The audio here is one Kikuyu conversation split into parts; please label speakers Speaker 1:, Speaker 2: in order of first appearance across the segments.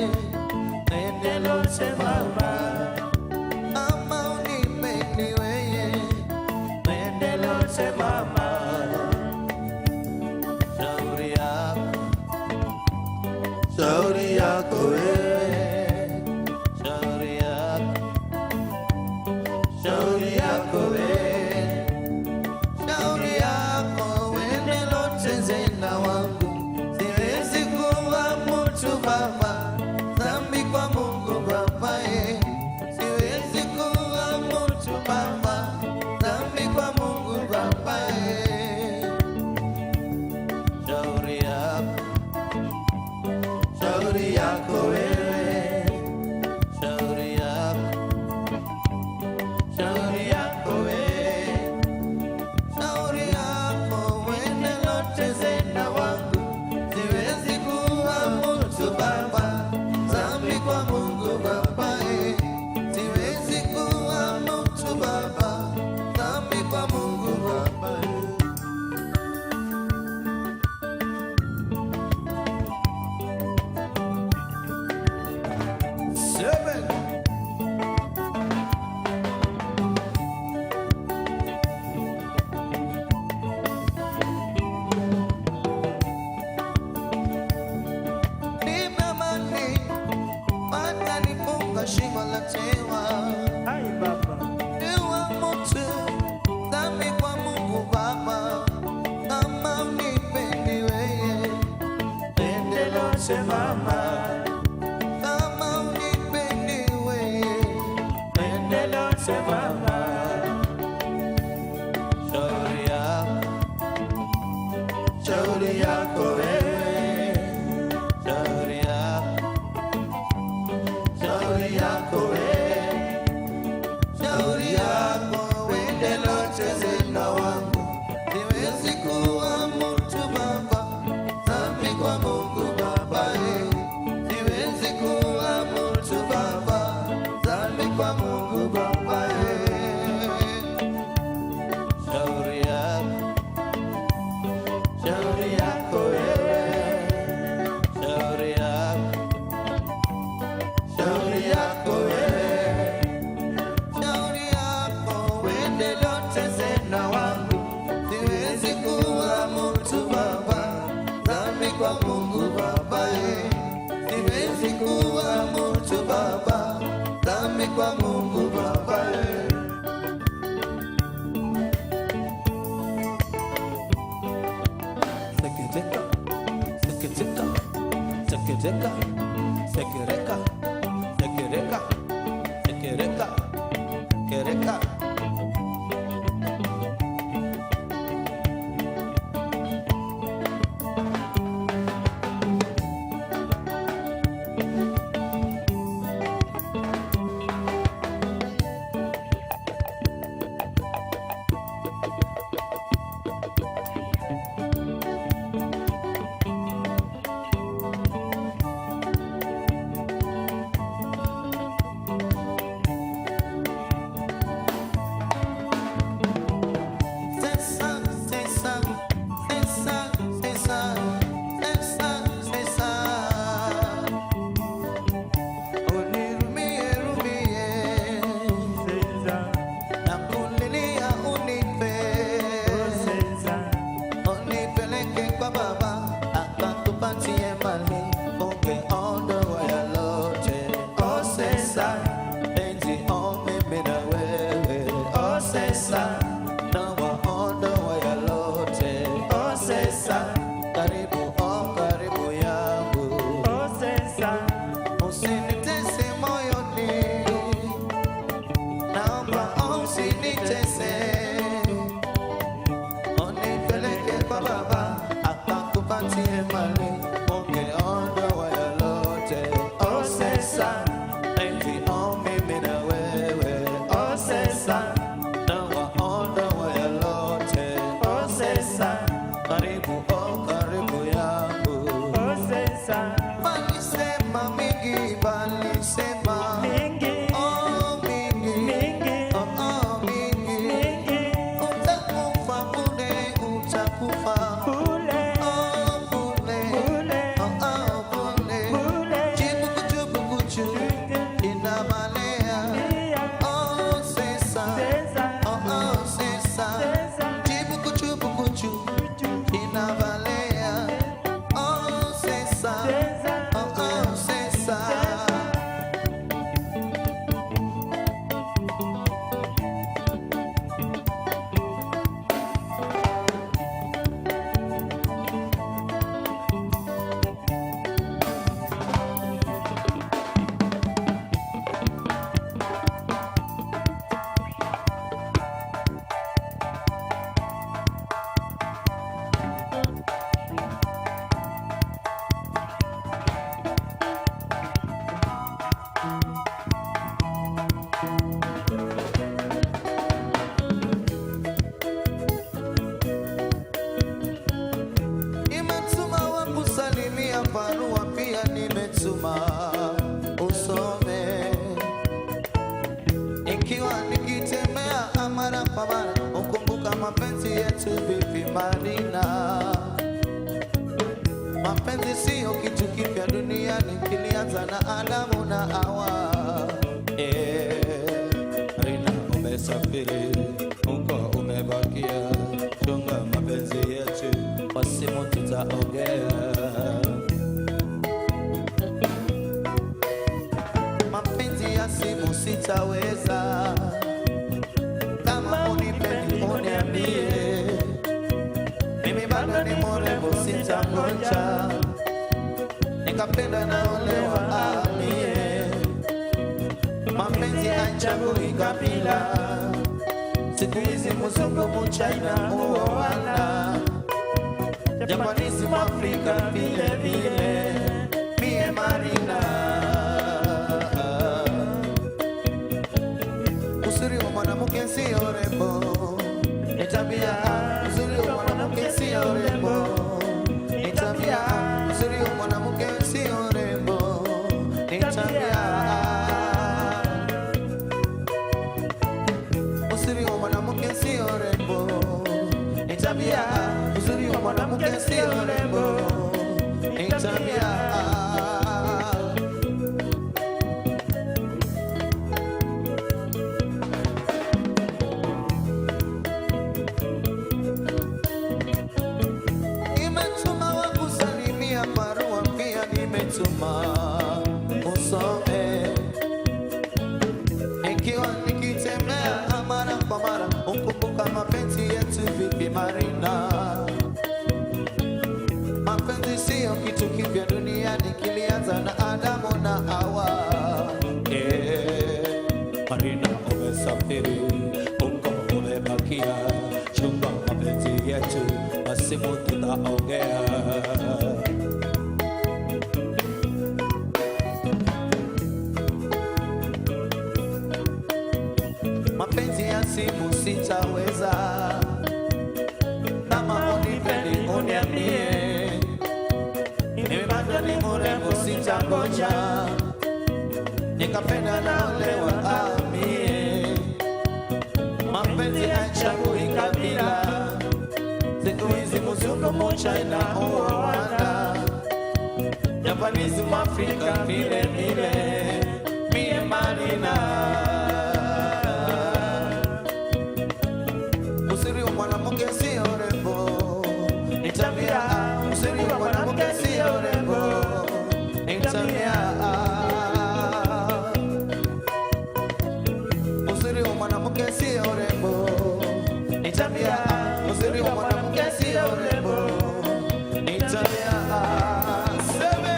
Speaker 1: Nende lote mama, ama unipendi wewe, nende lote mama, shauri yako, shauri yako wewe, shauri yako, shauri yako wewe, shauri yako wende lote zena wangu, siwezi kuwa mtu baba, dhambi kwa Mungu baba eh, siwezi kuwa mtu baba, dhambi kwa Mungu baba eh, shauri yako, shauri yako wewe, shauri yako, shauri yako wewe, shauri yako wende lote zena wangu, siwezi kuwa mtu baba, dhambi kwa Mungu baba eh, siwezi kuwa mtu baba, dhambi kwa Mungu baba eh. Seven. Nipe amani, maana nifunga shimo la tewa.
Speaker 2: Ai baba,
Speaker 1: Ewa mtu, dhambi kwa Mungu Baba, kama unipendi wewe, pende lote mama. Kama unipendi wewe, pende lote mama. Shauri yako, shauri yako wewe, shauri yako, shauri yako wewe, shauri yako wende lote zena wangu, siwezi kuwa mtu baba, dhambi kwa Mungu baba eh, siwezi kuwa mtu baba, dhambi kwa Mungu baba eh, shauri yako, shauri yako wewe, shauri yako, shauri yako wewe, shauri yako wende lote zena wangu, siwezi kuwa mtu baba, dhambi kwa Mungu baba eh, siwezi kuwa mtu baba, dhambi kwa Mungu baba eh. Seketeka, seketeka, seketeka, sekereka, sekereka, sekereka, kereka. C'est ça, c'est ça, c'est ça, c'est ça, c'est ça, c'est ça. Unirumie, rumie,
Speaker 2: Senza,
Speaker 1: nakulilia unipe.
Speaker 2: Oh senza,
Speaker 1: Unipeleke kwa baba akatupatie mali ungeondoa yalote. Oh sesa, penzi oh mimi na wewe. Oh sesa, na waondoa yalote. Oh sesa, karibu oh karibu yangu.
Speaker 2: Oh senza,
Speaker 1: Usinitese moyoni, naomba usinitese. Unipeleke kwa baba akakupatie mali ungeondoa yalote. Oh sesa, penzi oh mimi na wewe. Oh sesa, na waondoa yalote. Oh sesa, karibu oh karibu yangu.
Speaker 2: Oh senza,
Speaker 1: Balisema mingi, balisema
Speaker 2: mingi,
Speaker 1: oh mingi,
Speaker 2: mingi,
Speaker 1: oh oh mingi.
Speaker 2: Mingi,
Speaker 1: Utakufa bure, utakufa
Speaker 2: bule,
Speaker 1: oh bure,
Speaker 2: bule,
Speaker 1: oh oh bure.
Speaker 2: Bule.
Speaker 1: Jibu kipya duniani kilianza na Adamu na Hawa. Eh, Rina umesafiri, huko umebakia, chunga mapenzi yetu, kwa simu tutaongea. Mapenzi ya simu sitaweza, kama unipendi uniambie, mimi bado ni mrembo, sitangoja nikapenda na olewa amie. Mapenzi haichagui kabila, siku hizi mzungu mchina huoana, Japanese Mwafrika vile vile, mie Marina. Uzuri wa mwanamke sio urembo, ni tabia. Uzuri wa mwanamke sio urembo, ni tabia. Uzuri wa mwanamke sio urembo, ni tabia. Uzuri wa mwanamke sio urembo, ni tabia. Uzuri wa mwanamke sio urembo, ni tabia. Nimetuma wa kusalimia barua pia nimetuma usome, ikiwa nikitembea mara kwa mara ukumbuka mapenzi yetu vipi Marina. Mapenzi siyo kitu kipya duniani, kilianza na Adamu na Hawa. Eh, Marina umesafiri, huko umebakia, chunga mapenzi yetu, masimu tutaongea. Mapenzi ya simu sitaweza, kama unipendi uniambie, mimi bado ni mrembo, sitangoja nikapenda naolewa amie. Mapenzi haichagui kabila, siku hizi mzungu mchina huoana, Japanese Mwafrika vile vile, mie Marina. Uzuri wa mwanamke sio urembo, ni tabia. Uzuri wa mwanamke sio urembo, ni tabia. Uzuri wa mwanamke sio urembo, ni tabia. Uzuri wa mwanamke sio urembo, ni tabia. Seme.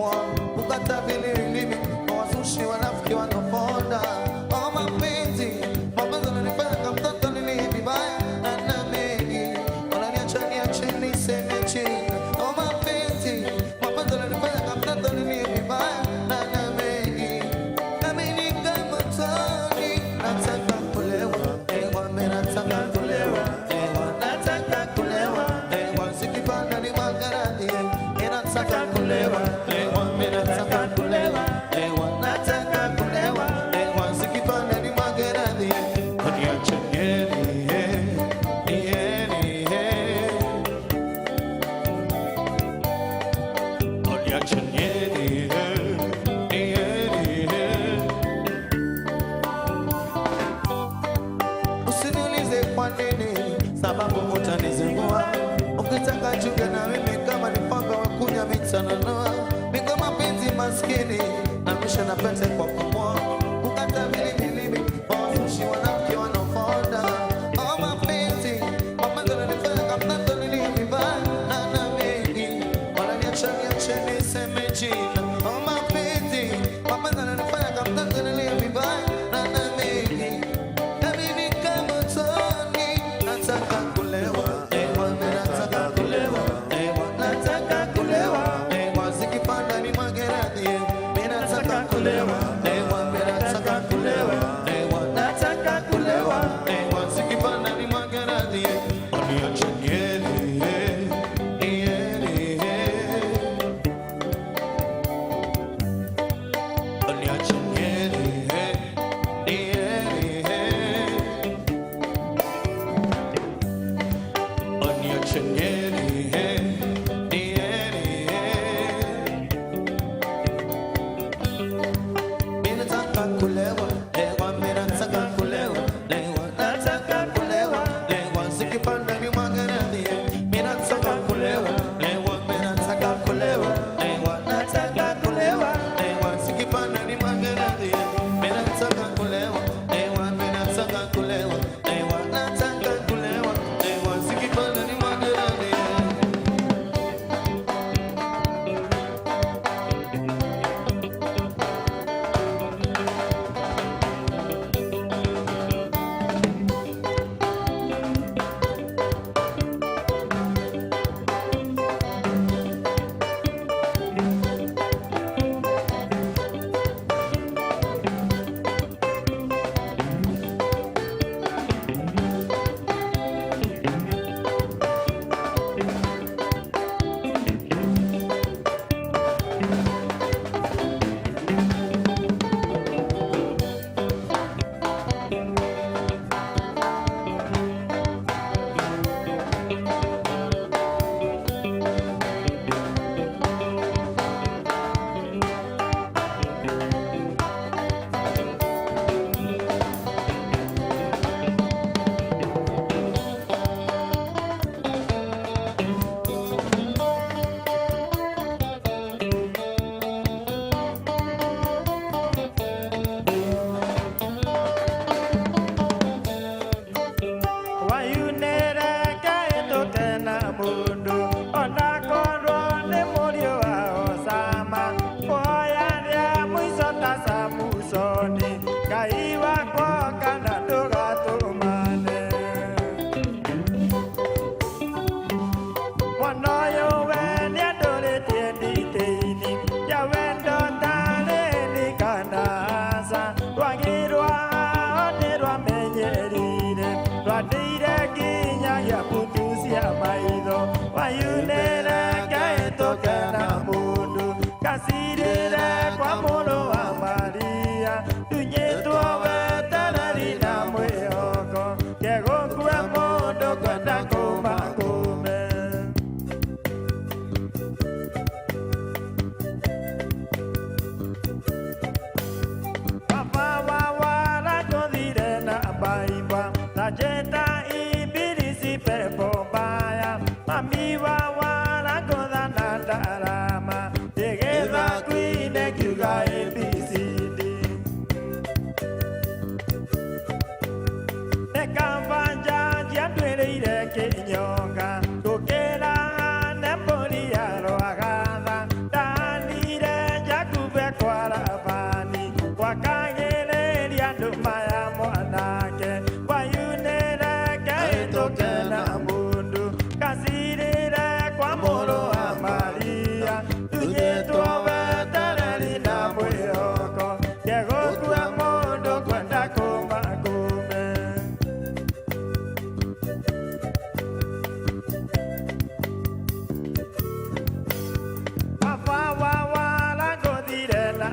Speaker 1: kukomoa, kukata vililimi kwa wazushi wanafiki wanaponda. Oh, mapenzi mapenzi yananifanya kama mtoto niliye vibaya na na mengi wananiacha niache niseme chini. Oh, mapenzi mapenzi yananifanya kama mtoto niliye vibaya na na mengi nami ni kama mtoni, nataka kulewa, ewa mimi nataka kulewa, ewa nataka kulewa, ewa sikipanda ni magaradi, eh, nataka kulewa, ewa mimi nataka kulewa, ewa nataka kulewa, ewa sikipanda ni magaradi, eh, oniache niende, niende, oniache niende, niende. Usiniulize kwa nini, sababu utanizingua. Ukitaka chunga na mimi kama ni panga wa kunya mitananoa. Miko mapenzi maskini na misha na pete kwa kumoa. Kukata vilimi wazushi wanafiki wanaofonda. Oh, mapenzi mapenzi yananifanya kama mtoto niliye vibaya na na mengi wananiacha niache niseme jina. Oh, mapenzi mapenzi yananifanya kama mtoto niliye vibaya na na mengi nami ni kama mtoni, nataka kulewa, ewa, mimi nataka kulewa, ewa, nataka kulewa, ewa, zikipanda ni mageradi, mimi nataka kulewa, ewa, mimi nataka kulewa, ewa, nataka kulewa, ewa, zikipanda ni mageradi, oniache niende, niende, oniache niende, niende.
Speaker 2: Wayunere kaĩtũke na mũndũ onakorwo nĩ mũriũ wa Osama kwoya rĩa mũico ta Samusoni Ngai wakwa kana ndũgatũmane mwana ũyũ we nĩandũrĩtie nditĩini ya wendo ndarĩni kana aca rwagĩ rwao nĩrwamenyerire rwandĩire nginyagia mbutu cia maitho wayunĩre ngaĩtũke na mũndũ ngacirĩre kwa mũrũ wa Maria tunyĩtwo wetereri na mwĩhoko ngegũkue mũndũ kwenda kũma kũme. Baba wa wala kodire na baibwa na jeta ibilisi pepo mbaya mami wa wala kodha na ndarama ndigetha kwine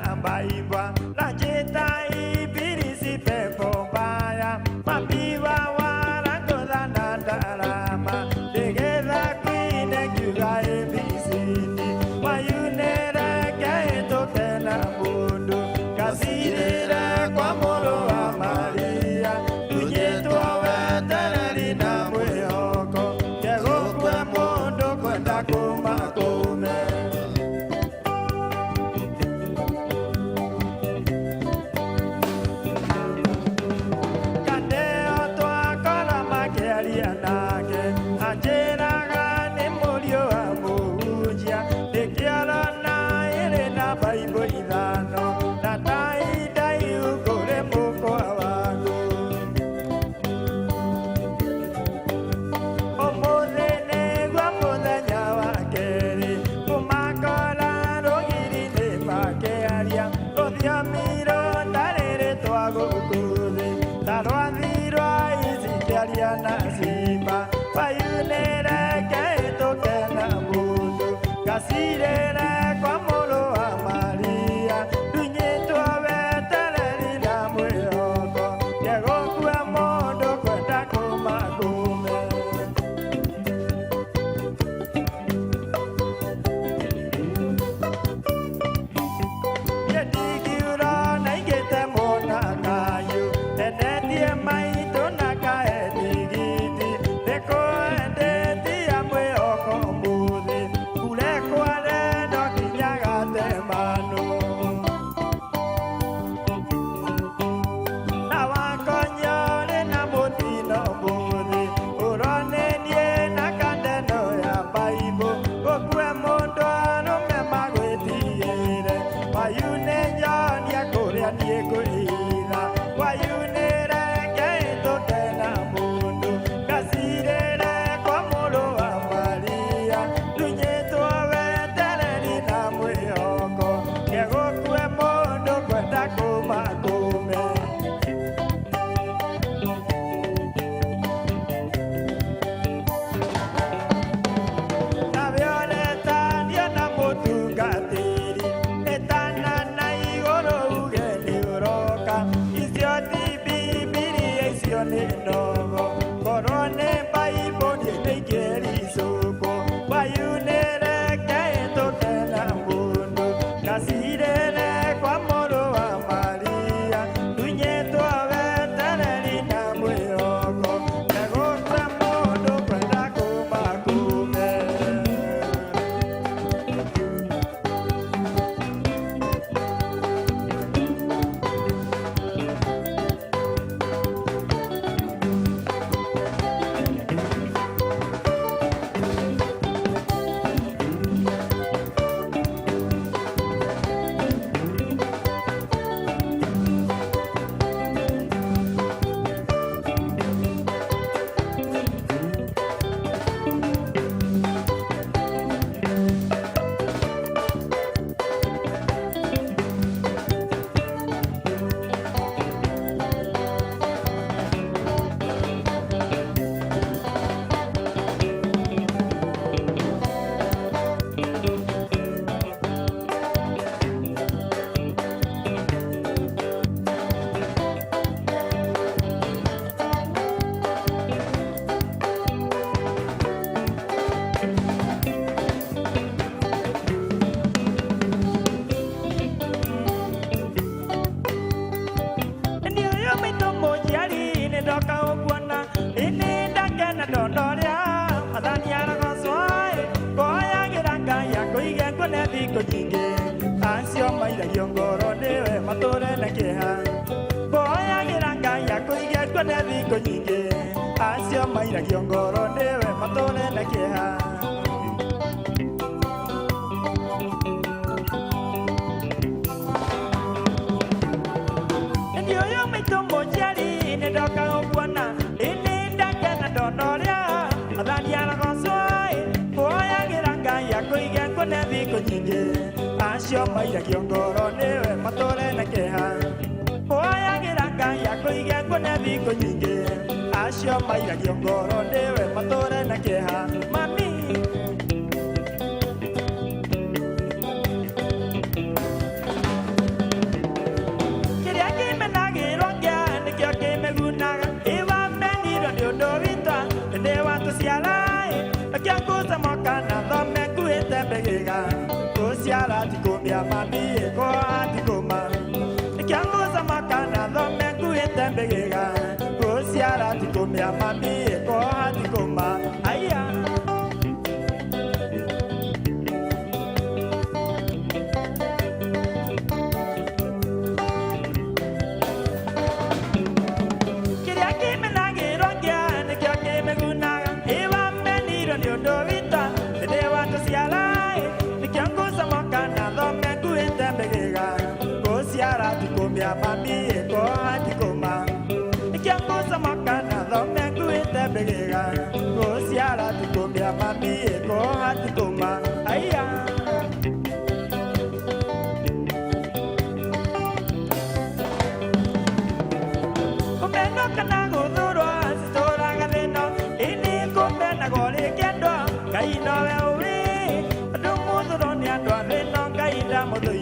Speaker 2: na mbaiba lanjeta ibilisi pepo mbaya mapiwa warangoza na ndarama nĩgetha kwine ngiuga ABCD wayunĩreke ĩtũke na mũndũ ngacirĩre kwa mũrũ wa Maria ndunyĩtwo wetereri na mwĩhoko kegũkue mũndũ kwenda kũma kũme. Kandeo twakora makĩaria nake anjĩraga nĩ mũriũ wa mũhunjia ndĩkĩorona ĩrĩ na baibũ ithano na taindaihu kũrĩ mũkwa waku. Ũmũthĩ nĩguo mũthenya wa kerĩ kũmakora rũgiri-inĩ makĩaria rũthiomi rũtarĩ rĩtwa gũkũ thĩ ta rwathi rwa ici kĩaria na ciimba wayunĩreke ĩtũke na mũndũ ngacirĩre kwa mũrũ wa Maria ndunyĩtwo wetereri na mwĩhoko ngegũkua mũndũ kwenda kũma kũme. Ndingiura na ingĩte mwana kayũ endetie maitũ na kaetigiti nĩkũendetia mwĩhoko mũthĩ kure kware no nginya gatemano na wakonyore na mũtino mũthĩ ũronenie na kandeno ya baibũ gũkue mũndũ arũme magwĩtigĩre wayune njonia kũrĩa niĩ ngwĩhitha wayunĩreke ĩtũke na mũndũ ngacirĩre kwa mũrũ wa Maria ndunyĩtwo wetereri na mwĩhoko ngegũkue mũndũ kwenda kũma kũme. Nawe ũretanio na mũtungatĩri ĩtana na igũrũ uge nĩ ũroka icio ti Bibilia icio nĩ ndogo korwo nĩ baibũ niĩ nĩingĩricũkwo wayunĩreke ĩtũke na mũndũ ngacirĩre kwa mũrũ wa Maria ndunyĩtwo wetereri na mwĩhoko ngegũkua mũndũ kwenda kũma kũme. Nĩ ũyũ maitũ mũnjiari nĩ ndoka gũkuona ĩnĩ ndakena ndona ũrĩa Mwathani arogocwo ĩ ngoyagĩra Ngai akũige nguone thikũ nyingĩ acio mairagio ngoro nĩwe matũre na kĩeha ngoyagĩra Ngai akũige nguone thikũ nyingĩ acio mairagio ngoro nĩwe matũre na kĩeha. Nĩ ũyũ maitũ mũnjiari nĩ ndoka gũkuona ĩnĩ ndakena ndona ũrĩa Mwathani arogocwo ĩ ngoyagĩra Ngai akũige nguone thikũ nyingĩ acio mairagio ngoro nĩwe matũre na kĩeha ngoyagĩra Ngai akũige nguone thikũ nyingĩ acio mairagio ngoro nĩwe matũre na kĩeha mami.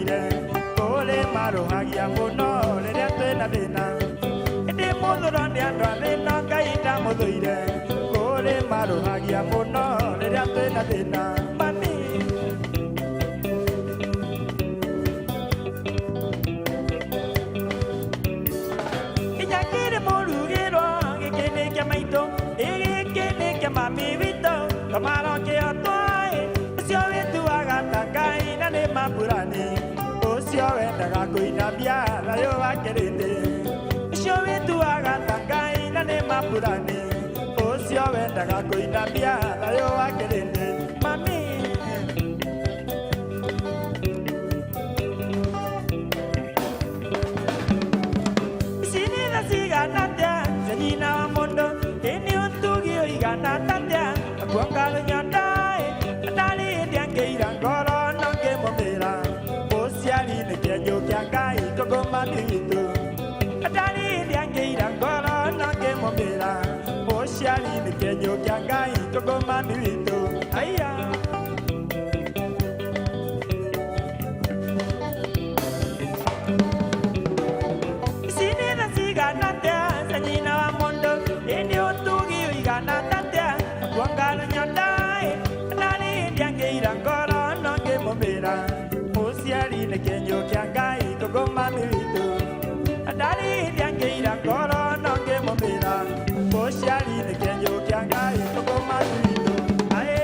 Speaker 2: ndamũthũire kũrĩ marũhagia mũno rĩrĩa twĩna thĩna ĩndĩ mũthũro nĩ andũ a thĩna Ngai ndamũthũire kũrĩ marũhagia mũno rĩrĩa twĩna thĩna mami. Inyakĩrĩ mũrugĩrwo gĩkĩ nĩ kĩa maitũ gĩkĩ nĩ kĩa mami witũ kamaro kĩotwaĩ ũcio wĩtuaga ta Ngai na nĩ maburani ũcio wendaga kũinamia thayũ wa kĩrĩndĩ ũcio wĩtuaga ta Ngai na nĩ maburani ũcio wendaga kũinamia thayũ wa kĩrĩndĩ mami. Ici nĩ tha cigana atĩa cia nyina wa mũndũ ĩ nĩ ũtugi ũigana atĩa akuonga rũnyondo-ĩ ndarĩ hĩndĩ angĩira ngoro no ngĩmũmĩra mũciari nĩ kĩenyũ kĩa Ngai kũngũmani witũ ndarĩ hĩndĩ angĩira ngoro no ngĩmũmĩra mũciari nĩ kĩenyũ kĩa Ngai kũngũmani witũ aya. Ici nĩ tha cigana atĩa cia nyina wa mũndũ ĩ nĩ ũtugi ũigana atĩa akuonga rũnyondo-ĩ ndarĩ hĩndĩ angĩira ngoro no ngĩmũmĩra mũciari nĩ kĩenyũ kĩa Ngai kũngũmani witũ ndarĩ hĩndĩ angĩira ngoro no ngĩmũmĩra mũciari nĩ kĩenyũ kĩa Ngai kũngũmani witũ aĩ.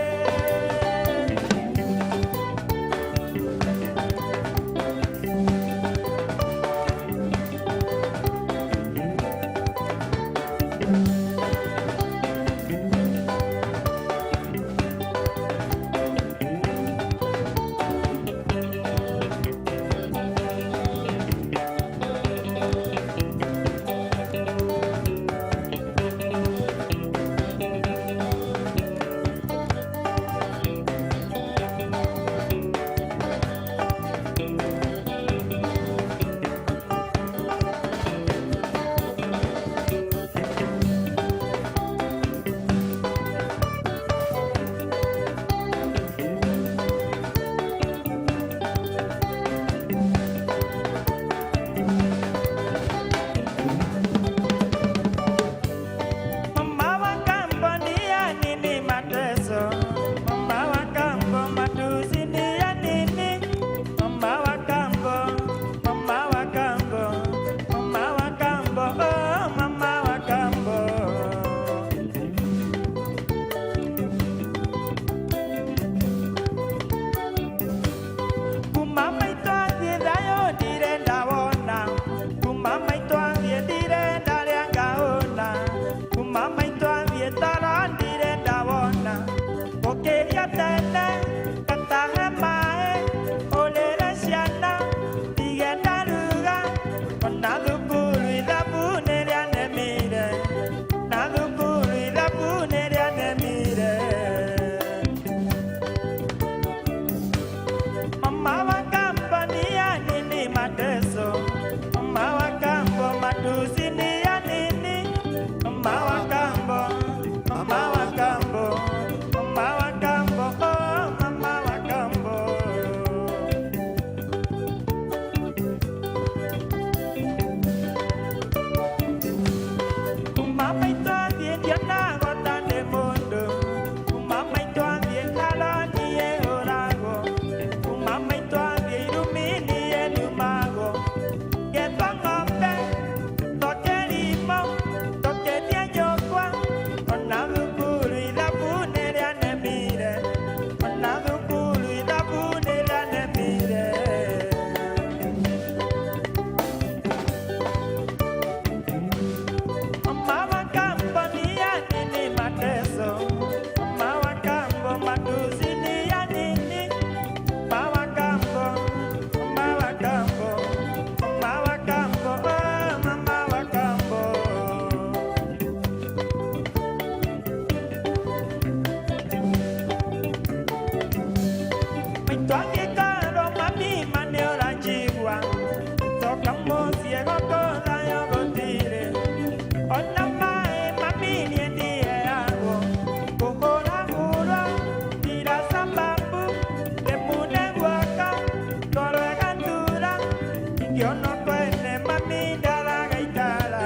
Speaker 2: Ngĩona kwene mami ndaragaikara,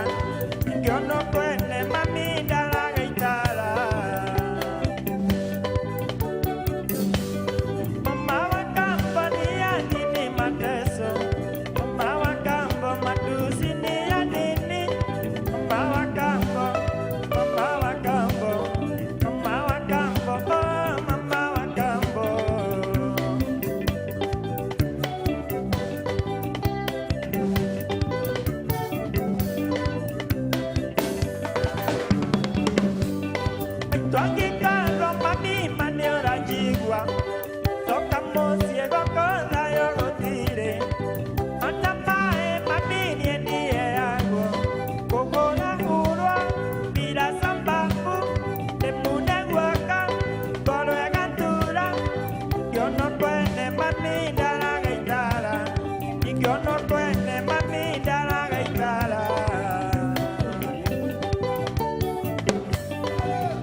Speaker 2: ngĩona kwene mami ndaragaikara. Mama wa kambo ni ya nini mateso? Mama wa kambo matusi ni ya nini? Mama wa kambo, mama wa kambo, mama wa kambo, oh mama wa kambo. Twangĩkarwo mami ma nĩũranjigua, coka mũciĩ gũkũ thayũ gũtirĩ. Ona maĩ mami niĩ ndiheagwo, kũhũrahũrwo bila sababu, ndĩmune guoko ngoro ĩgatura. Ingĩona kwene mami ndaragaikara, ingĩona kwene mami ndaragaikara.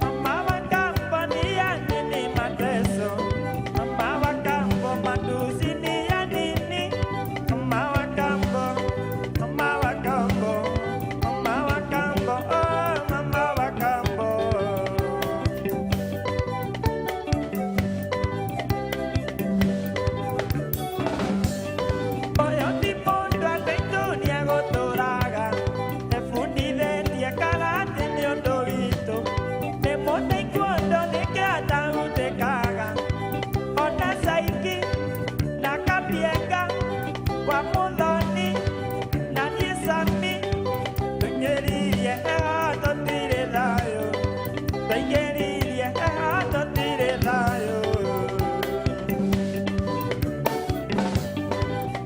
Speaker 2: Mama wa kambo ni ya nini mateso? Mama wa kambo matusi ni ya nini? Mama wa kambo, mama wa kambo, mama wa kambo, oh mama wa kambo. Ũyũ ti mũndũ atĩ tu nĩegũtũraga, ebundithĩtie karate nĩ ũndũ witũ. Nĩ mũtaekwondo nĩkĩo atahutĩkaga, ona caiki na kabienga, kwa mũthoni na niĩ Sami. Tũingĩririe heho tũtirĩ thayũ, tũingĩririe heho tũtirĩ thayũ.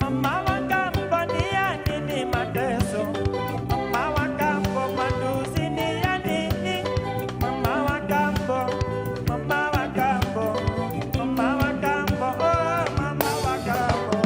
Speaker 2: Mama wa kambo ni ya nini mateso? Mama wa kambo matusi ni ya nini? Mama wa kambo, mama wa kambo, mama wa kambo, oh mama wa kambo.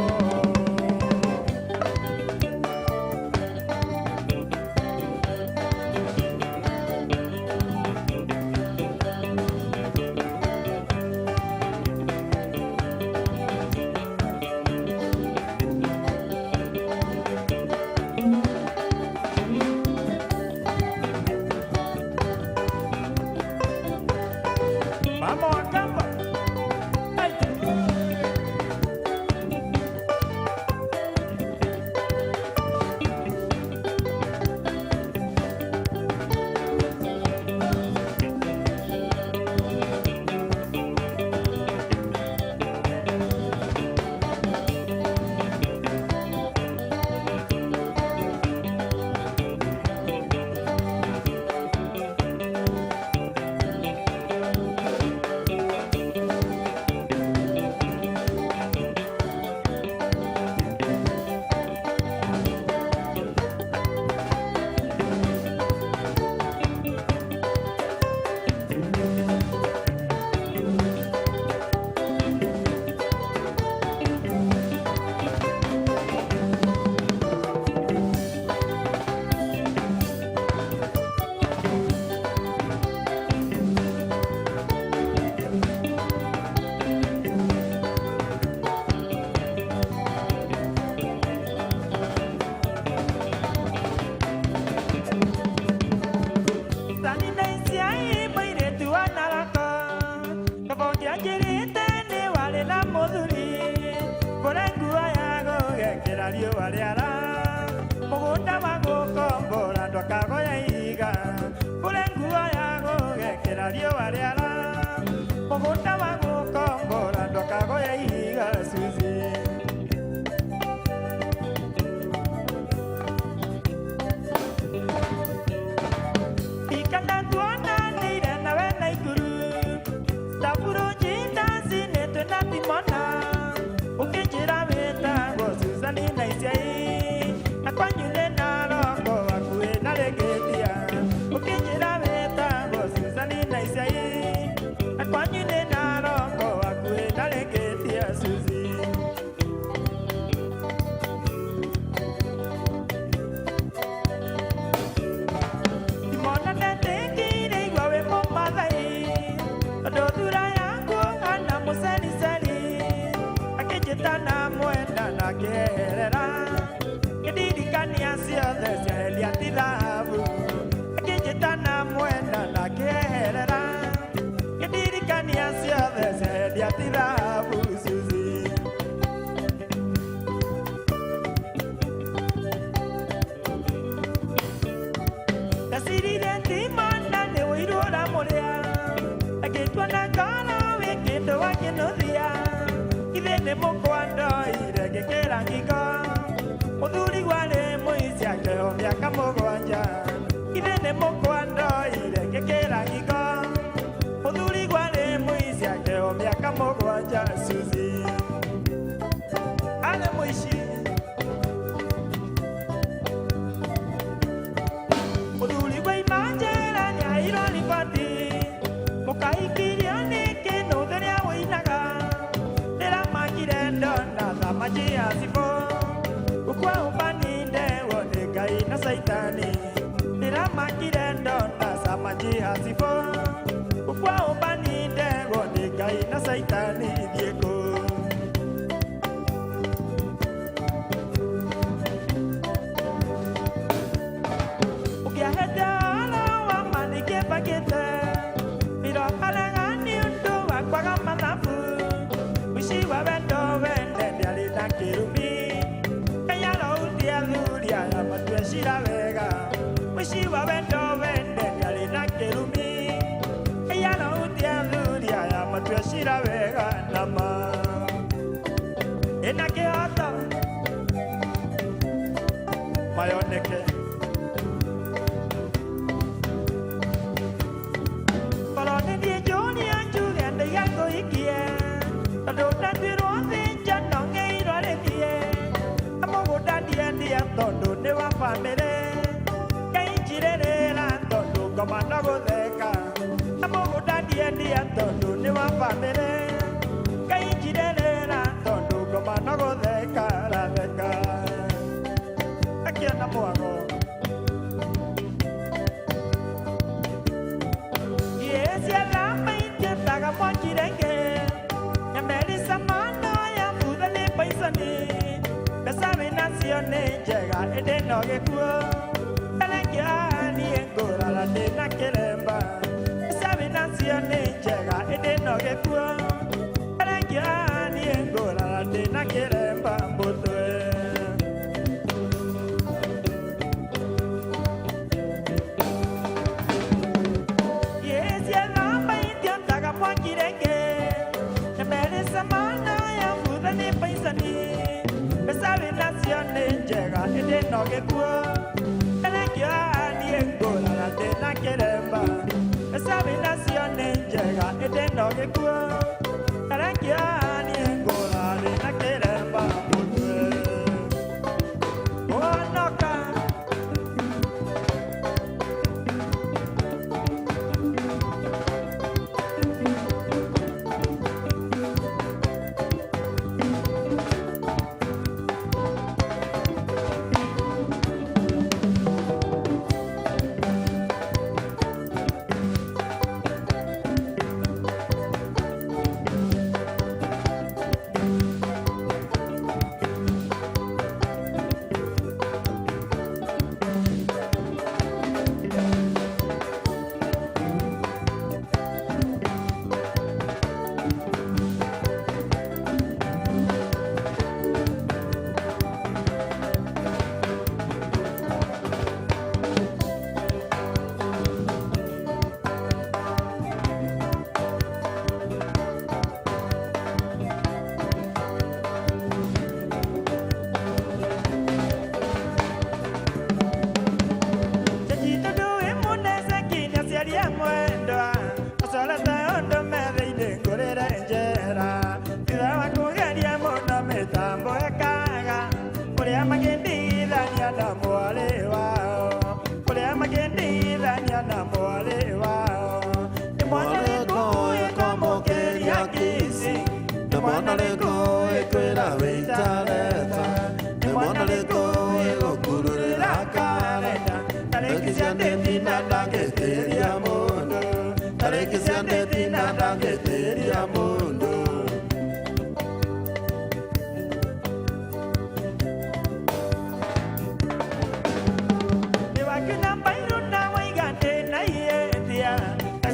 Speaker 2: Mama wa kambo. Hey. Sani na iciai mũirĩtu wa Naroko, kaba ũngĩanjĩrĩte nĩ warĩ na mũthuri, ngũre nguo ya gũgekĩra riũa rĩara, mũgũnda wa gũkombora ndwakagoya ihiga, ngũre nguo ya gũgekĩra riũa rĩara, mũgũnda wa gũkombora ndwakagoya ihiga Suzy. Ikana tuonanĩire nawe na ikuru, Staburu njindacinĩtwe na timona, ũkĩnjĩra wĩtagwo Susan na Iciai, na kwanyu nĩ Naroko hakuhĩ na Rĩngĩtia. Ũkĩnjĩra wĩtagwo Susan na Iciai, na kwanyu nĩ Naroko hakuhĩ na Rĩngĩtia Suzy. Timona ndetĩkĩire igua wĩ mũmathai, tondũ thura yaku hana mũceniceni, akĩnjĩta na mwenda na akĩeherera. mĩaka mũgwanja ithe nĩ mũkwandoire ngĩkĩra ngiko mũthuri gwarĩ mũici akĩheo mĩaka mũgwanja Suzy arĩ mũici mũthuri gwaima njera nĩaheirwo riboti mũkahikirio nĩkĩ nũthĩ rĩa wũinaga ndĩramakire ndona thamaji ya cibũ gũkua ũmbaninde wone Ngai na Saitani ndĩramakire ndona thamaji ya cibũ gũkua ũmbaninde wone Ngai na Saitani thiĩ kũ. Ũkĩahete ũhoro wa ma nĩkĩbangĩte mĩroharaga nĩ ũndũ wa kwaga mathabu mũici wa wendo wene ndĩarĩ na kĩrumi Ngai arohutia athuri aya matue cira wega mũici wa wendo wene ndĩarĩ na kĩrumi Ngai arohutia athuri aya matue cira wega na ma ĩna kĩhoto mayoneke. Korwo nĩ niĩ njũrie njuge ndaiga ngũhikie tondũ ndatuirwo thĩnja no ng'eirwo rĩthiĩ na mũgũnda ndiendia tondũ nĩ wa bamĩrĩ Ngai njirĩrĩra tondũ ngoma no gũtheka na mũgũnda ndiendia tondũ nĩ wa bamĩrĩ Ngai njirĩrĩra tondũ ngoma no gũtheka ratheka akĩona mwago. Njega ĩndĩ no gĩkuũ erekĩa niĩ ngũrara ndĩ na kĩremba mbeca wĩnacio nĩ njega ĩndĩ no gĩkuũ erekĩa niĩ ngũrara ndĩ na kĩremba mũtwe. Njega ĩndĩ no gĩkuũ erekĩa niĩ ngũrara ndĩ na kĩremba mbeca wĩnacio nĩ njega ĩndĩ no gĩkuũ erekĩa niĩ ngũrara ndĩ na kĩremba mũtwe. Honoka.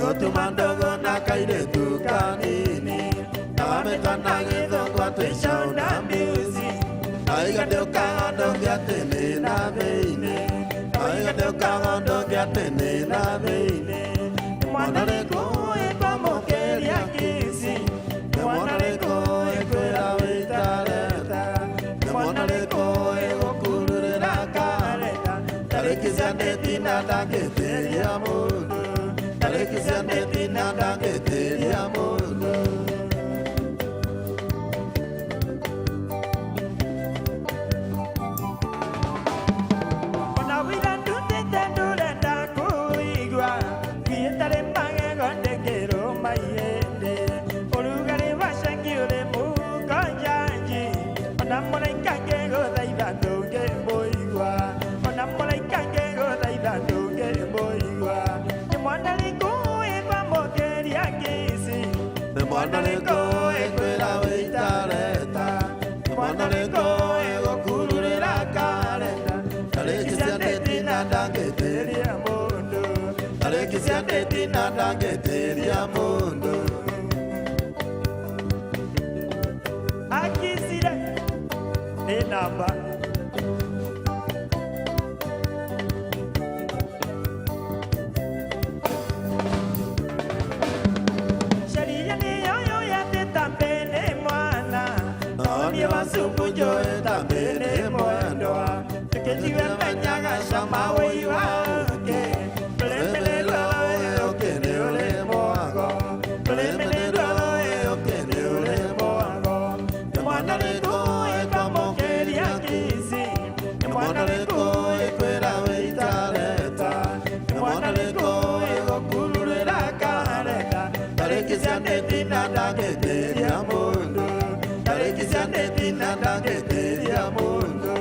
Speaker 1: Gũtuma ndogo na kairĩtu kanini na wamĩtana gĩthũngũ atĩ icauna music aiga ndĩũkaga ndũngĩ atĩ nĩ na thĩinĩ aiga ndĩũkaga ndũngĩ atĩ nĩ na thĩinĩ mwana rĩkũ ĩkwamũkĩria kici mwana rĩkũ ĩkwĩra wĩtareta mwana rĩkũ ĩgũkururĩra karenda. Tarĩki cia ndĩtina ndangĩtĩria mũndũ, tarĩki cia ndĩtina ndangĩtĩria mũndũ.
Speaker 2: Ona wĩra ndutĩte ndũrenda kũigua, thiĩtarĩ magego ndĩngĩrũma ihĩndĩ. Ũrugarĩ wa cengi ũrĩ mũhuko njanji, ona mũraika ngĩgũthaitha ndũngĩmũigua, ona mũraika ngĩgũthaitha ndũngĩmũigua. Nĩ mwana rĩkũ ĩkwamũkĩria kĩci?
Speaker 1: Nĩ mwana rĩkũ ĩkwĩra wĩitareta? Nĩ mwana rĩkũ ĩgũkururĩra karenda? Tarĩki cia ndĩtina ndangĩtĩria
Speaker 2: Mũndũ.
Speaker 1: Tarĩki cia ndĩtina ndangĩtĩria mũndũ.
Speaker 2: Akisire nĩ namba. Sheria nĩyo yatĩta mbene mwana,
Speaker 1: Noniĩ wa supu njũĩ ta mbĩnĩ mwendwa.
Speaker 2: Tũkĩtiwe menyaga cama wĩi wa ũkĩ, tũrĩmĩrĩrwo
Speaker 1: Ũkĩ nĩ ũrĩ mwago,
Speaker 2: tũrĩmĩrĩrwo
Speaker 1: ũkĩ nĩ ũrĩ
Speaker 2: mwago. Nĩ mwana rĩkũ ĩkwamũkĩria kici? Nĩ
Speaker 1: Nĩ
Speaker 2: mwana
Speaker 1: mwana
Speaker 2: rĩkũ
Speaker 1: rĩkũ ĩkwĩra wĩitareta? Nĩ mwana rĩkũ ĩgũkururĩra karenda? Tarĩki cia ndĩtina ndangĩtĩria mũndũ, tarĩki cia ndĩtina ndangĩtĩria mũndũ.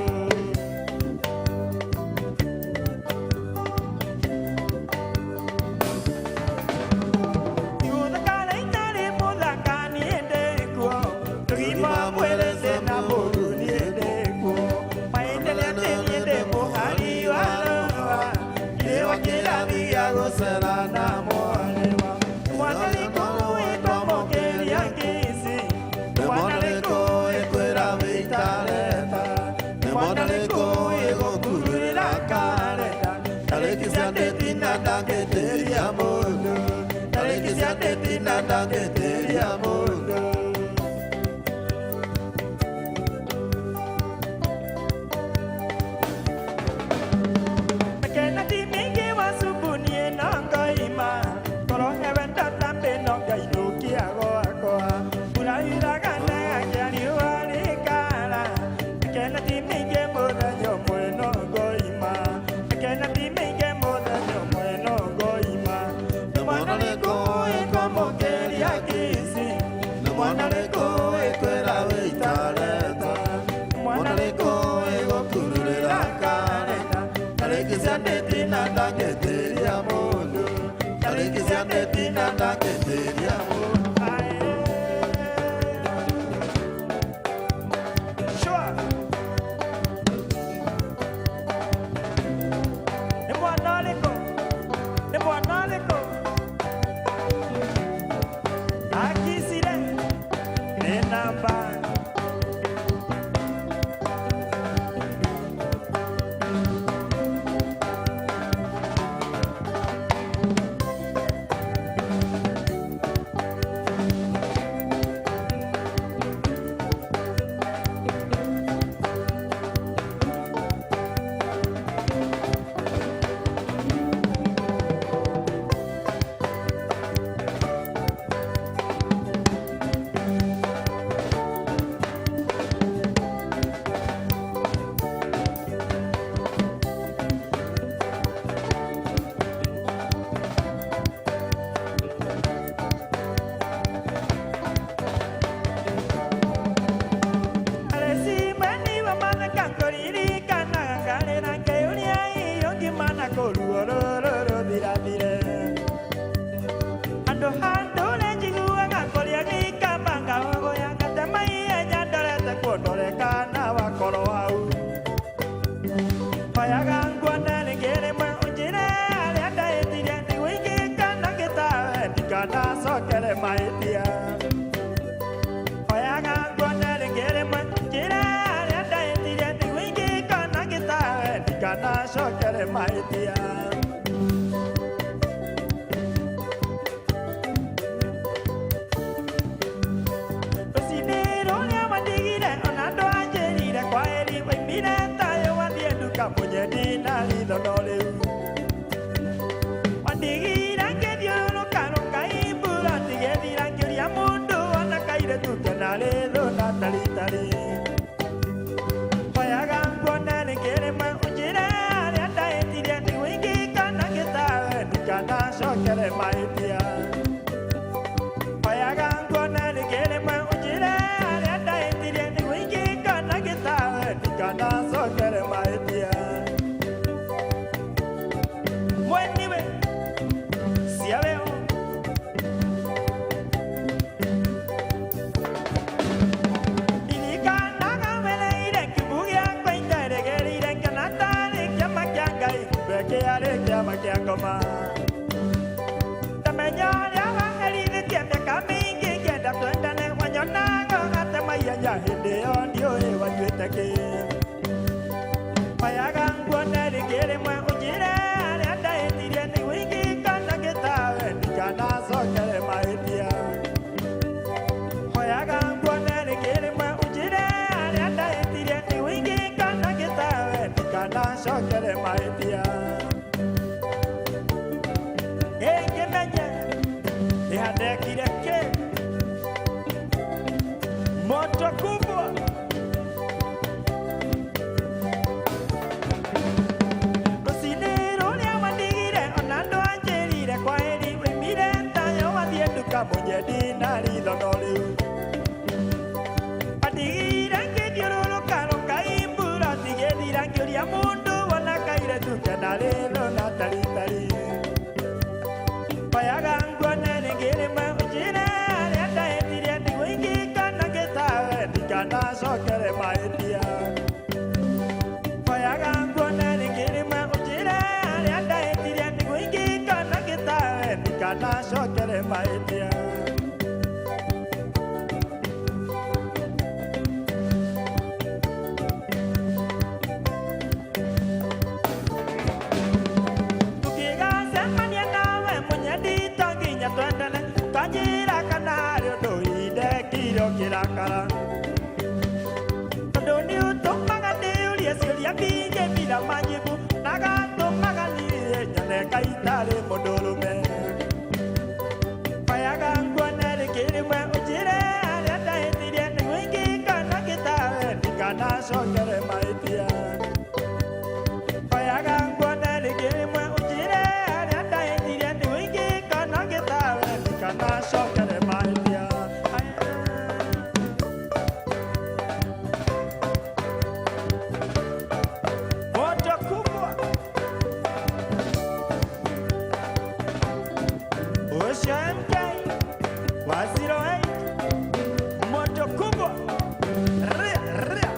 Speaker 2: Iguthakara itarĩ mũthaka niĩ ndĩkuo, tũgima mwĩrĩ thĩna mũru niĩ ndĩkuo, maendeleo atĩ niĩ ndĩ mũhari wa rũa,
Speaker 1: Kĩwa kĩrathi gĩa gũcera na mwarĩwa.
Speaker 2: Nĩ mwana rĩkũ ĩkwamũkĩria kĩci?
Speaker 1: Nĩ mwana rĩkũ ĩkwĩra wĩitareta? Nĩ mwana rĩkũ ĩgũkururĩra karenda? Tarĩki cia ndĩtina ndangĩtĩria mũndũ, tarĩki cia ndĩtina ndangĩtĩria mũndũ.
Speaker 2: Mekena ti mingi wa supu niĩ no ngoima, korwo hewe ndotambe no ngainũkia gwakwa. Mbura yuraga na ngakĩa riũa rĩkara, mekena ti mĩingĩ mũthenya ũmwe no ngoima, mekena ti mĩingĩ mũthenya ũmwe no ngoima.
Speaker 1: Nĩ mwana rĩkũ ĩkwamũkĩria kĩci? Nĩ mwana rĩkũ ĩkwĩra wĩitareta?
Speaker 2: Nĩ
Speaker 1: Mwana
Speaker 2: mwana
Speaker 1: rĩkũ ĩgũkururĩra karenda? Tarĩki cia ndĩtina ndangĩtĩria mũndũ, tarĩki cia ndĩtina ndangĩtĩria mũndũ.
Speaker 2: Sure. Nĩ mwana ũrĩkũ? Nĩ mwana ũrĩkũ? Akicire nĩ namba. Alesi mweni wa mathaka ngũririkanaga ngarĩra ngĩũria irio ngima na kũruo rũrũ rũthirathire. Handũ ha ndũre njiguaga kũrĩa gĩikamba ngahogoya ngatema ihenya ndorete kuo ndore kana wakorwo hau. Hoyaga nguone rĩngĩ rĩmwe ũnjĩre harĩa ndahĩtirie nĩguo ingĩkana ngĩtawe ndikanacokere mahĩtia. Hoyaga nguone rĩngĩ rĩmwe njĩre harĩa ndahĩtirie nĩguo ingĩkona ngĩtawe ndikanacokere mahĩtia. Rũcinĩ rũrĩa wandigire ona ndwanjĩrire kwaheri waimire tayo wathiĩ nduka mũnyendi na ritho no rĩu. Ndikanacokere mahĩtia. Mweniwe ciaweo Irikanaga wereire kiugo gĩakwa itaregereire kana tarĩ kĩama kĩa Ngai kumbe kĩarĩ kĩama kĩa ngoma. Tamenya ũrĩa waherithĩtie mĩaka mĩingĩ ngĩenda twendane wanyonaga ũgatema ihenya hĩndĩ ĩyo ndiũĩ wanyuĩte kĩ. Mayaga nguone rĩngĩ rĩmwe ũnjĩre harĩa ndahĩtirie nĩguo ingĩkana gĩtawe ndikanacokere mahĩtia. Hoyaga nguone rĩngĩ rĩmwe ũnjĩre harĩa ndahĩtirie nĩguo ingĩkana gĩtawe ndikanacokere mahĩtia. Ĩngĩmenye nĩhandekire kĩ moto kubwa rũcinĩ rũrĩa wandigire ona ndwanjĩrire kwaheri wĩimire tayo wathiĩ nduka mũnyendi na ritho no rĩu wandigire ngĩthiũrũrũka rũkaimbura tigĩthira ngĩũria mũndũ wona kaire tuke na rĩtho na taritari. Hoyaga nguone rĩngĩ rĩmwe ũnjĩre harĩa ndahĩtirie nĩguo ingĩkana gĩtawe ndikanacokere mahĩtia. Hoyaga nguone rĩngĩ rĩmwe ũnjĩre harĩa ndahĩtirie nĩguo ingĩkana gĩtawe ndikanacokere mahĩtia. Tũkĩgacemania nawe mũnyendi to nginya twendane ũkanjĩra kana harĩ ũndũ indekire ũkĩrakara. Tondũ nĩ ũtũmaga ndĩyũrie ciũria mbingĩ bila majibu na gatũmaga niĩ nyone ka itarĩ mũndũrũme. Hoyaga nguone rĩngĩ rĩmwe ũnjĩre harĩa ndahĩtirie nĩguo ingĩkana gĩtawe ndikanacokere mahĩtia. Hoyaga nguone rĩngĩ rĩmwe ũnjĩre harĩa ndahĩtirie nĩguo ingĩkana gĩtawe ndikanacokere mahĩtia. Moto kubwa Osha MK wa 08 moto kubwa ria ria.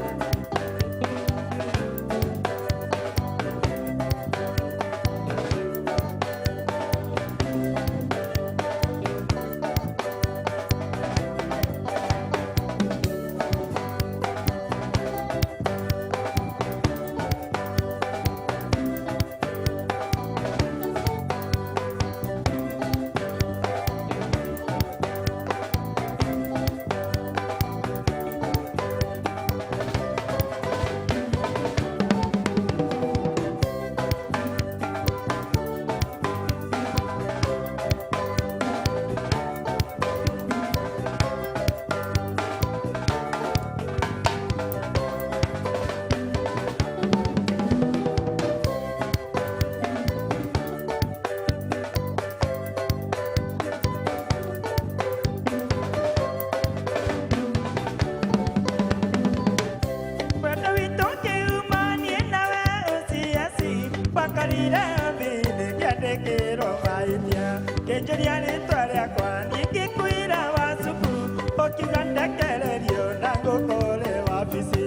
Speaker 2: Wendo witũ ũkĩuma niĩ nawe ũciaci wakorire thĩ ngĩandĩkĩrwo mahĩtia kĩnjũria rĩtwa rĩakwa niĩ ngĩkwĩra wa cukuru ũkiuga ndekererio na ngũkũrĩ wabici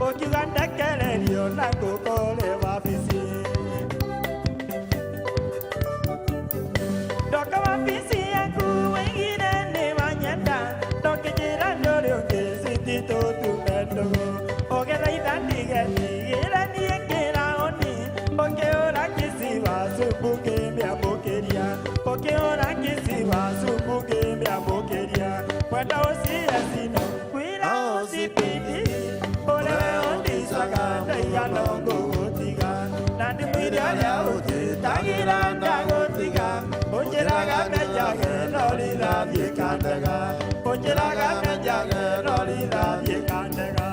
Speaker 2: ũkiuga ndekererio na ngũkũrĩ wabici. Ndoka wabici yaku waigire nĩ wanyenda ndokĩnjĩra ndũrĩ ũngĩ cititũ tume ndũgũ ũgĩthaitha ndigetigĩre niĩ kĩraũni ũkĩũra kĩci wa cubu ngĩmĩamũkĩria ũkĩũra kĩci wa cubu ngĩmĩamũkĩria mwenda ũciacino kwĩra ũcipindi ũrĩa ũndicaga ndaigana ngũgũtiga na ndĩmwĩre ũrĩa ũnjĩtagĩra ndagũtiga ũnjĩraga menjage no rĩrathiĩ kandega ũnjĩraga menjage no rĩrathiĩ kandega.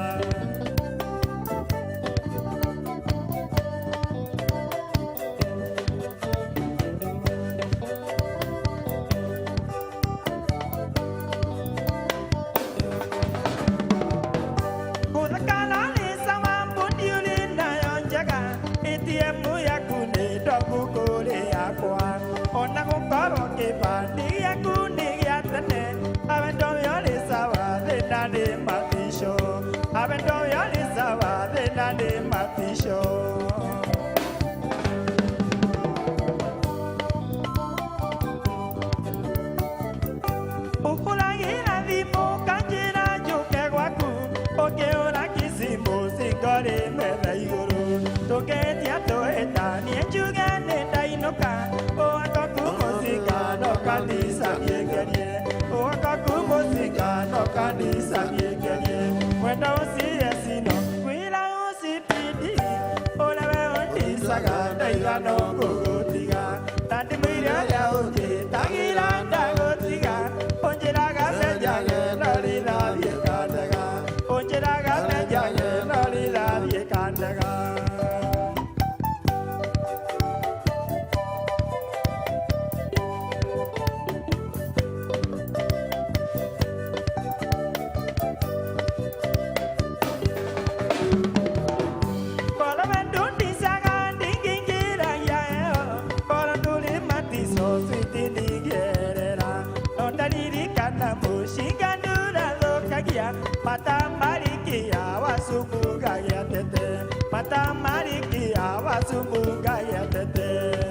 Speaker 2: Gũthakana nĩ sawa mbũndi ũrĩ na Njega ATM yaku nĩ ndogu kũrĩ yakwa ona gũkorwo kĩbandĩ gĩaku nĩ gĩa tene awendo yorĩ sawa thĩna nĩ matisho awendo yorĩ sawa thĩna nĩ matisho. Ũhũragĩra thimũ kanjĩra njũke gwaku ũkĩũra kicimu cingorĩ metha igũrũ tũketia tũĩtanie njuge nĩ ndainũka ũgakoku mũcinga no kanitha niĩngerie ũgakoku mũcinga no kanitha niĩngerie mwenda ũciye cino kwĩra ũcipindi ũrĩa we ũndicaga ndaigana gũgũtiga na ndĩmwĩre ũrĩa ũnjĩtagĩra ndagũtiga ũnjĩraga menjage no rithathiĩ kandega ũnjĩraga menjage no rithathiĩ kandega. Matamarikia wasumbuga ya tete.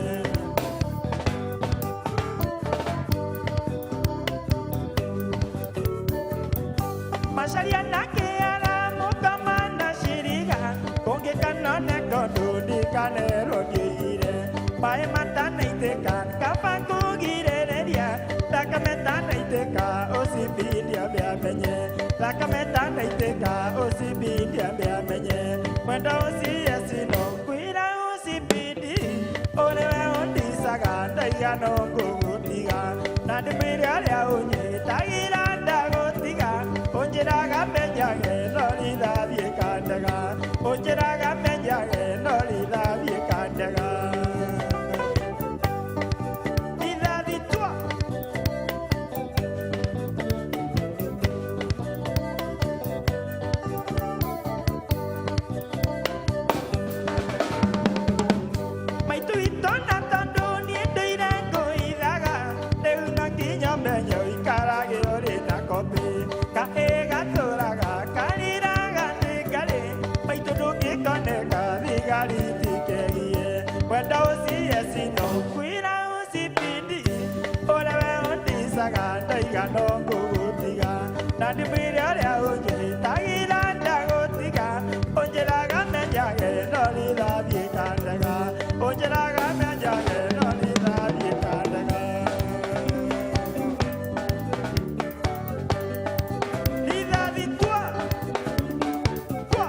Speaker 2: Macaria na kĩara mũkama na ciriga kũngĩkanone kũndũ ndikanerwo ndiire maĩ matanaitĩka kaba kũgirĩrĩria thakame tanaitĩka ũcibindia mĩamenye thakame tanaitĩka ũcibindia mĩamenye mwenda ũciye cino kwĩra ũcibindi ũrĩ we ũndicaga ndaigana ngũgũtiga na ndĩmwĩre ũrĩa ũnyitagĩra ndagũtiga ũnjĩraga menjage no rithathiĩ kandega ũnjĩraga menjage no rithathiĩ kandega. Rithathi tua. Maitũ witũ na tondũ niĩ ndũire ngũithaga rĩu no nginya menye ũikarage ũrĩ na kobi kahĩ gatũraga karĩraga nĩ ngarĩ maitũ ndũngĩkoneka thigari itikegie mwenda ũciye cino kwĩra ũcibindi ũrĩa we ũndicaga ndaigana ngũgũtiga na ndĩmwĩre ũrĩa ũnjĩtagĩra ndagũtiga ũnjĩraga menjage no rithathiĩ kandega ũnjĩraga menjage no rithathiĩ kandega. Rithathi tua tua.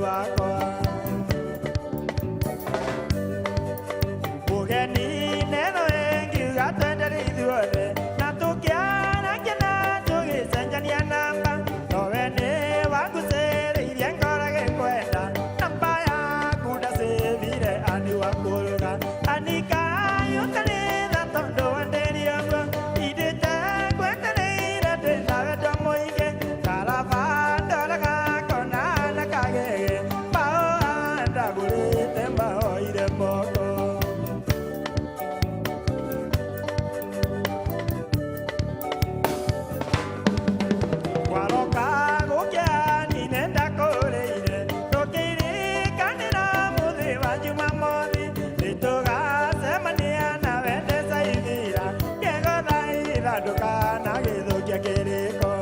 Speaker 2: wakwa. Mũgeni neno ĩngiuga twendere ithuothe na tũkĩarangia na tũgĩcenjania namba nowe nĩ wangucĩrĩirie ngoro gĩkwenda namba yaku ndacĩthire ani wakũrũga anikayũkanĩra tondũ wendĩrie guo indĩte gwetereire ndĩna wendo mũingĩ karaba ndoraga kona na kagege maũa ndagũrĩte maoire moko. Kwaroka gũkĩa nine ndakũrĩire tũkĩrĩkanĩra mũthĩ wa Jumamothi nĩtũgacemania nawe ndecaithira ngĩgũthaitha ndũkanagĩthũkie kĩrĩko.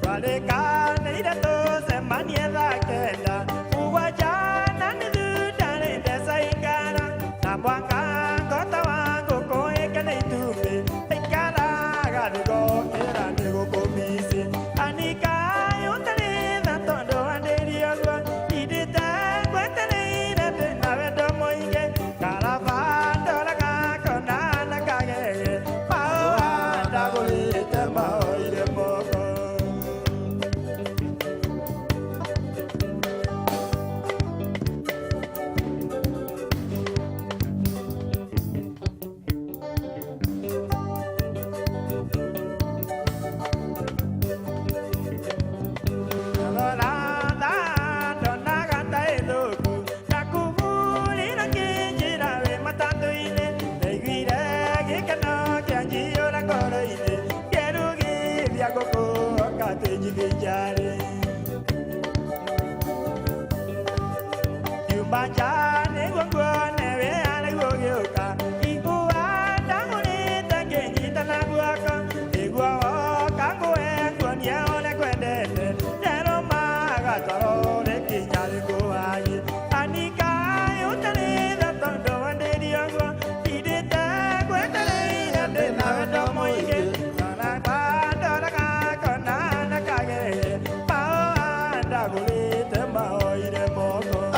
Speaker 2: Twarĩkanĩire tũcemanie thaa kenda mũgwanja na nuthu ndarĩ mbeca ingara na mwaka ngota wa ngũkũ ĩkene itumbĩ ikaraga nĩgokĩra nĩgũkũmici anikayũtarĩtha tondũ wandĩrie ũguo indĩte gwetereire ndĩna wendo mũingĩ karaba ndoraga kona na kagege maũa ndagũrĩte maoire moko.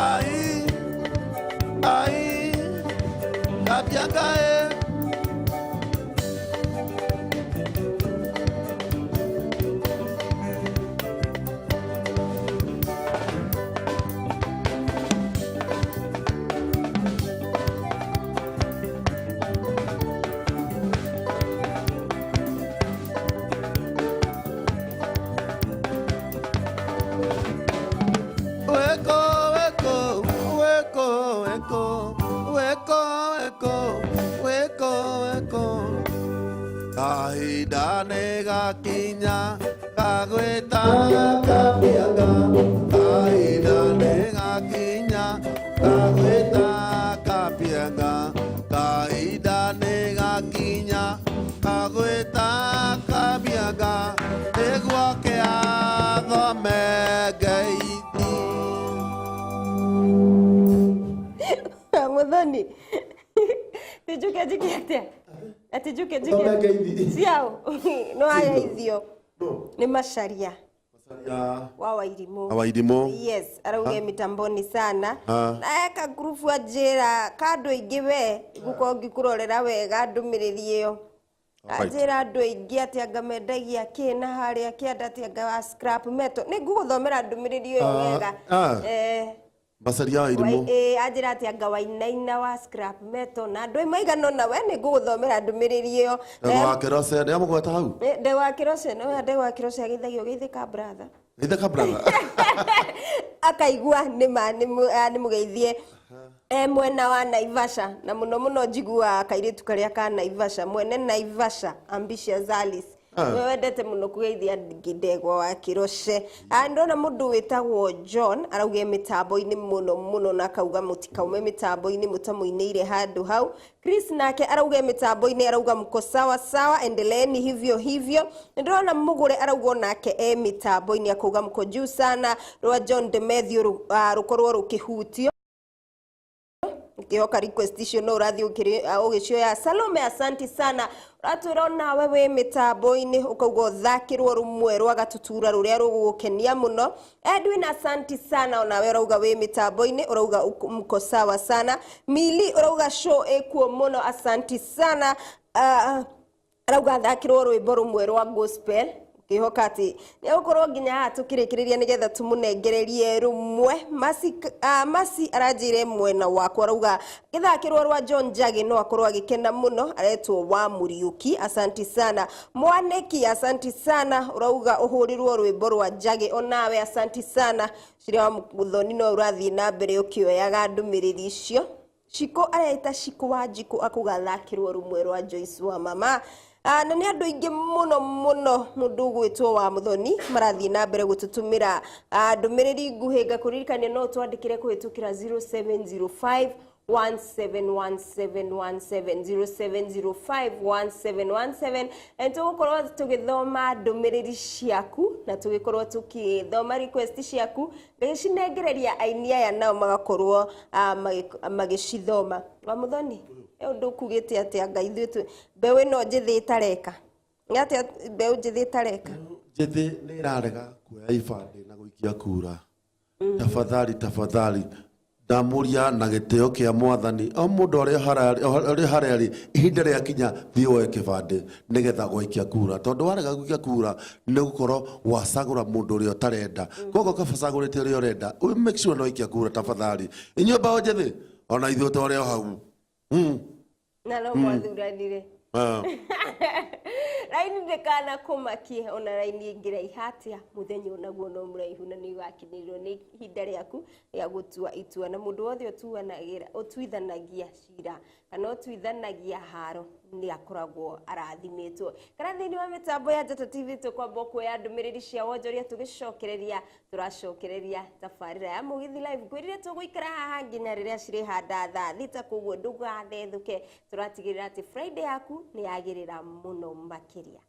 Speaker 1: Ai, ai, Kapianga e. Weko, weko, weko, weko, weko, weko, weko, weko. Kahinda nĩ gakinya gagwĩta Kabianga. Kahinda nĩ gakinya gagwĩta Kabianga. Kahinda nĩ gakinya gagwĩta Kabianga. Nĩguo kĩathome ngeithi.
Speaker 3: Muthoni tinjuke njike atia ati njuke njike
Speaker 1: Thome ngeithi.
Speaker 3: ciao no ageithio nĩ Macharia wa Wairimũ.
Speaker 1: Wairimũ.
Speaker 3: Yes, arauge mitamboni sana.
Speaker 1: Ah.
Speaker 3: Na eka ngurubu anjĩra ka andũ aingĩ we ngũkorwo ngĩkũrorera wega ndũmĩrĩri ĩyo.
Speaker 1: Alright.
Speaker 3: Anjĩra andũ aingĩ atĩ anga mendagia kĩ na harĩa kĩanda atĩ anga wa scrap metal. Nĩ ngũgũthomera ndũmĩrĩri ĩyo
Speaker 1: Ah,
Speaker 3: wega.
Speaker 1: ah.
Speaker 3: Eh,
Speaker 1: Macharia wa Wairimũ.
Speaker 3: Anjĩra atĩ anga wainaina wa scrap metal na andũ maigana ũna we nĩ ngũgũthomera ndũmĩrĩri ĩyo.
Speaker 1: Ndegwa wa Kĩroce nĩ amũgweta hau.
Speaker 3: Ndegwa wa Kĩroce no ndegwa wa Kĩroce ageithagio geithĩka brother.
Speaker 1: Geithĩka brother.
Speaker 3: Akaigua nĩma nĩ mũgeithie e mwena wa Naivasha na mũno mũno njiguaga kairĩtu karĩa ka Naivasha mwene Naivasha Ambitious Alice.
Speaker 1: Ah.
Speaker 3: Nĩwe wendete mũno kũgeithia ndegwa wa Kĩroce. Ndona mũndũ wĩtagwo John arauge mĩtambo-inĩ mũno mũno na akauga mũtikaume mĩtambo-inĩ mũtamũinĩire handũ hau. Chris nake arauge mĩtambo-inĩ arauga mko sawa sawa, endeleeni hivyo hivyo. Nĩndĩrona mũgũre arauga onake e mĩtambo-inĩ akauga mko juu sana rwa John Demethiũ rũkorwo rũkĩhutio. Ngĩhoka request icio no ũrathiĩ ũgĩcioya. Salome, asanti sana, ũratwĩra onawe wĩ mĩtambo-inĩ, ũkauga ũthakĩrwo rũmwe rwa Gatutura rũrĩa rũgũgũkenia mũno. Edwin, asanti sana, onawe ũrauga wĩ mĩtambo-inĩ, ũrauga mko sawa sana. Mili ũrauga show ĩkuo mũno, asanti sana. Arauga athakĩrwo rwĩmbo rũmwe rwa gospel. Ngĩhoka atĩ nĩ egũkorwo nginya haha tũkĩrĩkĩrĩria nĩgetha tũmũnengererie rũmwe. Masi, Masi aranjĩre mwena wakwa, arauga gĩthakĩrwo rwa John Njagi no akorwo agĩkena mũno, aretwo wa Mũriũki, asanti sana. Mwanĩki, asanti sana, ũrauga ũhũrĩrwo rwĩmbo rwa Njagi, onawe asanti sana. Cira wa Mũthoni no ũrathiĩ na mbere ũkĩoyaga ndũmĩrĩri icio. Ciko areita Ciko wa Njikũ, akuga thakĩrwo rũmwe rwa Joyce wa mama. Na nĩ andũ aingĩ mũno mũno, mũndũ ũgwĩtwo wa Mũthoni, marathiĩ na mbere gũtũtũmĩra ndũmĩrĩri nguhĩ. Ngakũririkania no ũtwandĩkĩre kũhĩtũkĩra 0705 171717, 0705 1717. Tũgũkorwo tũgĩthoma ndũmĩrĩri ciaku na tũgĩkorwo tũkĩthoma request ciaku, ngagĩcinengereria aini aya nao magakorwo magĩcithoma. Wa Mũthoni, ĩ ũndũ ũkugĩte atĩa? Ngai ithuĩ mbeũ ĩno njĩthĩ ĩtareka nĩ atĩa? Mbeũ njĩthĩ ĩtareka.
Speaker 4: Njĩthĩ nĩ ĩrarega kuoya ibandĩ na gũikia kura. Tafadhali, tafadhali, ndamũria na gĩtĩo kĩa Mwathani, o mũndũ arĩa harĩa arĩ, ihinda rĩakinya, thiĩ woe kĩbandĩ nĩgetha gwaikia kura, tondũ warega gũikia kura nĩ gũkorwo wacagũra mũndũ ũrĩa ũtarenda. Koguo kabacagũrĩte ũrĩa ũrenda, make sure no ikia kura, tafadhali, inyuĩ mbaũ njĩthĩ, ona ithuĩ twarĩ o hau.
Speaker 3: Na no mwathuranire.
Speaker 4: Ah.
Speaker 3: Raini ndĩkana kũmakie, ona raini ĩngĩraiha atĩa, mũthenya onaguo no mũraihu na nĩ ũgakinyĩrĩrwo nĩ ihinda rĩaku rĩa gũtua itua. Na mũndũ wothe ũtuanagĩra, ũtuithanagia cira kana ũtuithanagia haro, nĩ akoragwo arathimĩtwo. Kana thĩinĩ wa mĩtambo ya Njata TV, tũkwamba kuoya ndũmĩrĩri cia wonjoria, tũgĩcokereria, tũracokereria tabarĩra ya Mũgithi Live. Ngwĩrire tũgũikara haha nginya rĩrĩa cirĩhanda thaa 6, koguo ndũgathethũke. Tũratigĩrĩra atĩ Friday yaku nĩ yagĩrĩra mũno makĩria.